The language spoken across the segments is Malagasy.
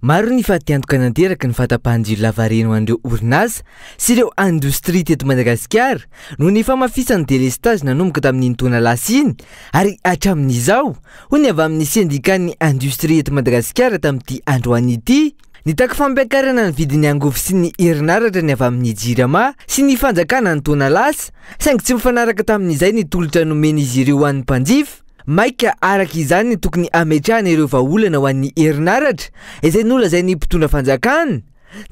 Maro ny fatiantoka nateraky ny fahatapahan-jiro lavareny ho an'ireo orinasa sy ireo indostria teto Madagasikara noho ny famafisan'ny delestazy nanomboka tamin'iny taona lasa iny ary hatramin'izao, hoy ny avy amin'ny sendikan'ny indostria eto Madagasikara tamin'ity androany ity. Nitaky fampiakarana ny vidin'ny angovo sy ny herinaratra ny avy amin'ny Jirama sy ny fanjakana ny taona lasa, saingy tsy mifanaraka tamin'izay ny tolotra nomen'izy ireo ho an'ny mpanjifa. Maika araka izany ny tokony hametrahana ireo vahaolana ho an'ny herinaratra izay nolazain'ny mpitondra fanjakana.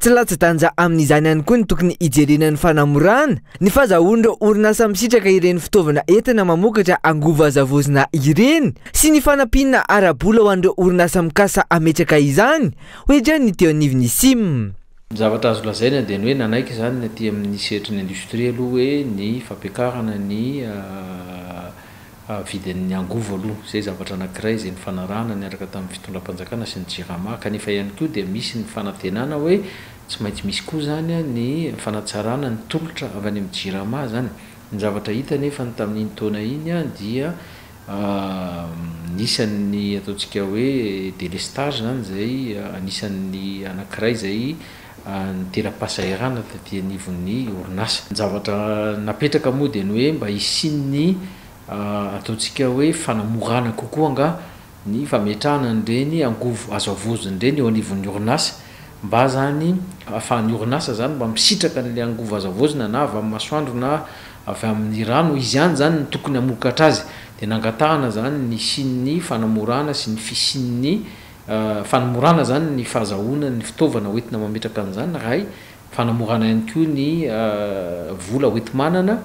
Tsy latsa-danja amin'izany ihany koa ny tokony hijerena ny fanamorana ny fahazahoan'ireo orinasa misitraka ireny fitaovana entina mamokatra angovo azo havaozina ireny sy ny fanampiana ara-bola ho an'ireo orinasa mikasa hametraka izany, hoy hatrany ny teo anivon'ny Sim. Ny zavatra azo lazaina dia ny hoe nanaiky izany ny aty amin'ny sehatry ny indostria aloha hoe ny fampiakarana ny Vidin'ny angovo aloha, izay zavatra anankiray izay nifanarahana niaraka tamin'ny fitondram-panjakana sy ny Jirama. Kanefa ihany koa dia misy ny fanantenana hoe tsy maintsy misy koa izany ny fanatsarana ny tolotra avy any amin'ny Jirama izany. Ny zavatra hita anefa ny tamin'iny taona iny dia anisan'ny ataontsika hoe délestage izany izay anisan'ny anankiray izay nitera-pahasahiranana taty anivon'ny orinasa. Ny zavatra napetraka moa dia ny hoe mba hisian'ny ataontsika hoe fanamorana kokoa angaha ny fametrahana an'ireny angovo azo havaozina ireny eo anivon'ny orinasa mba zany ahafahan'ny orinasa zany mba misitraka an'ilay angovo azo havaozina na avy amin'ny masoandro na avy amin'ny rano, izy ihany zany no tokony hamokatra azy. Dia nangatahana zany ny hisian'ny fanamorana sy ny fisian'ny Fanamorana izany ny fahazahoana ny fitaovana hoentina mametraka an'izany iray, fanamorana ihany koa ny vola hoenti-manana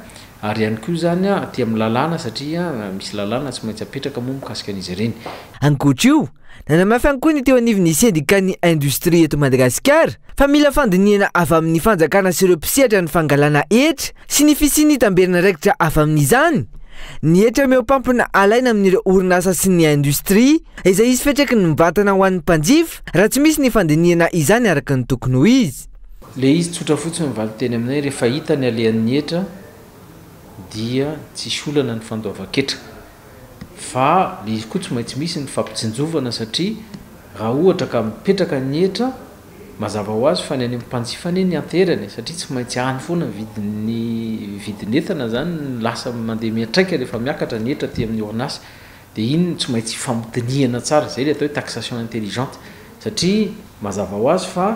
ary ihany koa izany aty amin'ny lalàna satria misy lalàna tsy maintsy apetraka moa mikasika an'izy ireny. Ankoatra io, nanamafy ihany koa ny teo anivon'ny sendikan'ny indostria eto Madagasikara fa mila fandinihana avy amin'ny fanjakana sy ireo mpisehatra ny fangalana hetra sy ny fisian'ny tamberin'andraikitra avy amin'izany. Ny hetra mihoampampana alaina amin'ireo orinasa sy ny indostria izay hisy fiantraikany mivantana ho an'ny mpanjifa raha tsy misy ny fandinihana izany araka ny tokony ho izy. Le izy tsotra fotsiny ny valinteny aminay, rehefa hita ny alehan'ny hetra dia tsisy olana ny fandoavan-ketra. Fa le izy koa tsy maintsy misy ny fampitsinjovana satria raha ohatra ka mipetraka ny hetra, mazava ho azy fa ny any amin'ny mpanjifa anie ny anteherany e, satria tsy maintsy any foana ny vidin'ny vidin'entana zany no lasa mandeha miantraika rehefa miakatra ny hetra aty amin'ny orinasa. Dia iny no tsy maintsy ifampidinihana tsara, izay ilay atao hoe taxation intelligente, satria mazava ho azy fa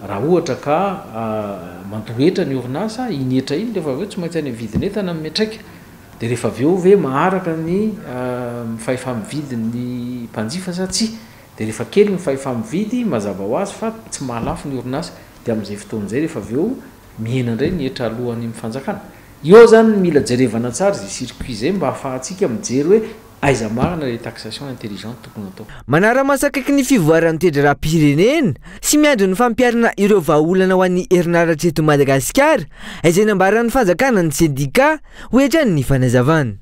raha ohatra ka mandoa hetra ny orinasa, iny hetra iny rehefa avy eo tsy maintsy any amin'ny vidin'entana no miantraika, dia rehefa avy eo ve maharaka ny fahefa-mividin'ny mpanjifa sa tsia, dia rehefa kely ny fahefa-mividy mazava ho azy fa tsy mahalafo ny orinasa, dia amin'izay fotoana izay rehefa avy eo mihena indray ny hetra aloa any amin'ny fanjakana. Eo zany no mila jerevana tsara izay circuit izay mba ahafahantsika mijery hoe aiza marina ilay taxation intelligente tokony hatao. Manara-maso akaiky ny fivoaran'ny toe-draharaham-pirenena sy miandry ny fampiharana ireo vahaolana ho an'ny herinaratra eto Madagasikara izay nambaran'ny fanjakana ny sendikà, hoy hatrany ny fanazavana.